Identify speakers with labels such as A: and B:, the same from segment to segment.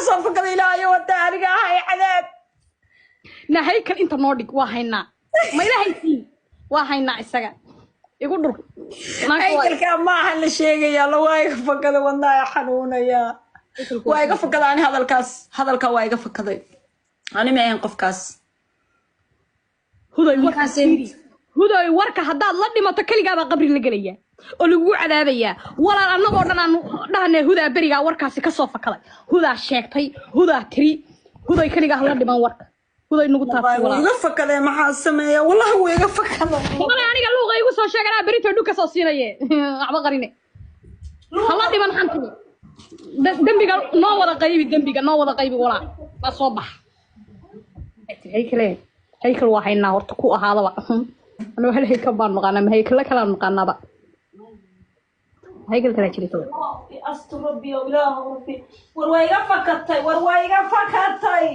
A: Soo fakaday, Ilaahayo, wada aniga ahay cadaab.
B: Na Haykal inta noo dhig, waa haynaa. Ma ilahaysiin, waa haynaa isaga, igu dhur.
A: Haykalkaa maaha la sheegaya la, waa iga fakaday, wadnaa xanuunaya, waa iga fakaday. Ani hadalkaas, hadalkaa waa iga fakaday, ani ma ahayn qofkaas.
B: Hudoy, warka fiiri. Hudoy, warka haddaad la dhimato, keligaabaa qabri la gelaya oo lagugu cadaabayaa. Walaal, annagoo dhan aanu dhahnay Hudaa berigaa warkaasi kasoo fakaday, Hudaa sheegtay, Hudaa tiri. Hudoy, keligaa hala dhiman warka. Hudoy, nagu taabtay.
A: Wuu
B: walaal
A: iga fakaday, maxaa sameeya? Wallahi wuu iga fakaday.
B: Walaal, aniga luuqa igu soo sheeganaa, berito dhug kasoo siinaye, waxba qarine, hala dhiman xantiga. Dembiga noo wada qaybi, dembiga noo wada qaybi walaal. Waa soo bax Haykale. Haykal waa haynaa horta ku ahaadaba. Anuu hal haykal baan naqaanaa, ma haykalo kalaan naqaanaaba? Haykal kalaa jira toban.
A: Astu Rabbi o Ilaah Rabbi, war waa iga fakatay, war waa iga fakatay.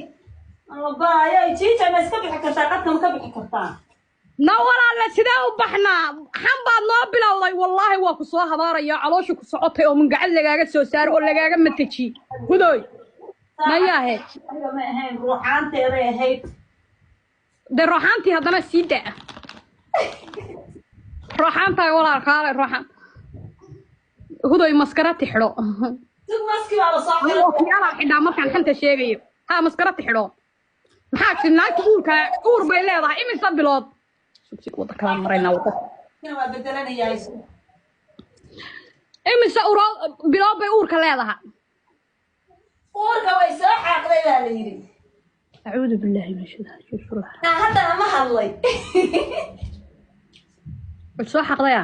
A: Allabaayay, Jiija, ma iska bixi kartaa qadka? Ma ka bixi kartaa?
B: Na walaalle, sidee u baxnaa? Xan baad noo bilowday. Wallaahi waa ku soo habaaraya, caloosha ku socotay oo mungacad lagaaga soo saaro oo lagaaga mataji. Hudoy, mayaahe?
A: Aniga ma ahayn, ruuxaanteeday ahayd.
B: Dee rooxaantii haddana sii daa rooxaantaa walaal, kaale rooxaan. Hudoy, maskarati xidho.
A: Sug, maski baa la soo xiray.
B: Okiyaalaa xidhaa markaan xanta sheegayo. Ha, maskarati xidho. Maxaa jir? Naagta uurka, uur bay leedahay imisa bilood? Sug, sug, wadda kalaan maraynaa, wadda.
A: Waa bedelanayaa.
B: Imise uro bilood bay uurka leedahay?
A: Uurka way soo xaaqday baa la yidhi.
B: Acuudu billahi min shaytaani rajiim.
A: Naa haddana ma hadlay.
B: Way soo xaqdaya.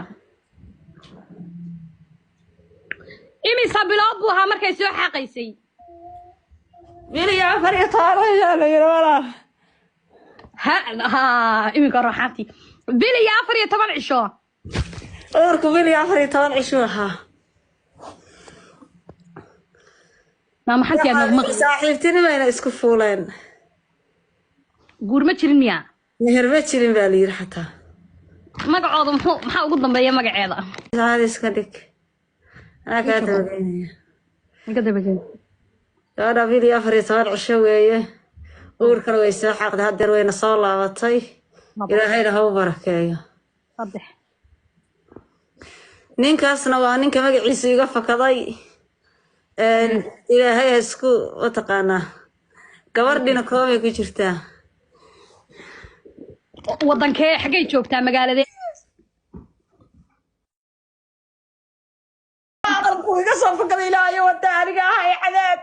B: Imisa bilood buu ahaa markay soo xaqaysay?
A: Biliga 14 ayaa la yidhi, walaal.
B: Ha ha, iminka rooxaantii bil iyo 14 cisho.
A: Uurku bil iyo 14 cishuu ahaa.
B: Maama, xantii aad noogma.
A: Saaxiibtinimayna isku fuuleen.
B: Guur ma jirin miyaa?
A: Meher ma jirin baa la yidhi xataa.
B: Magacooda muxuu, maxaa ugu dambeeya magaceeda?
A: Saacad iska dhig, anaa kaa dabageynaya.
B: Iga dabageen.
A: Gabadha bil iyo 14 cisho weeye, uurkana way soo xaaqday, haddeer wayna soo laabatay, Ilaahayna ha u barakeeyo.
B: Saddex.
A: Ninkaasna waa ninka magaciisu iga fakaday. Ilaahay ha isku mataqaanaa, gabardhina koobay ku jirtaa.
B: Wadankee, xaggay joogtaa, magaaladee?
A: Aqalku iga soo fakaday, Ilaahayo, wada aniga ahay cadaab.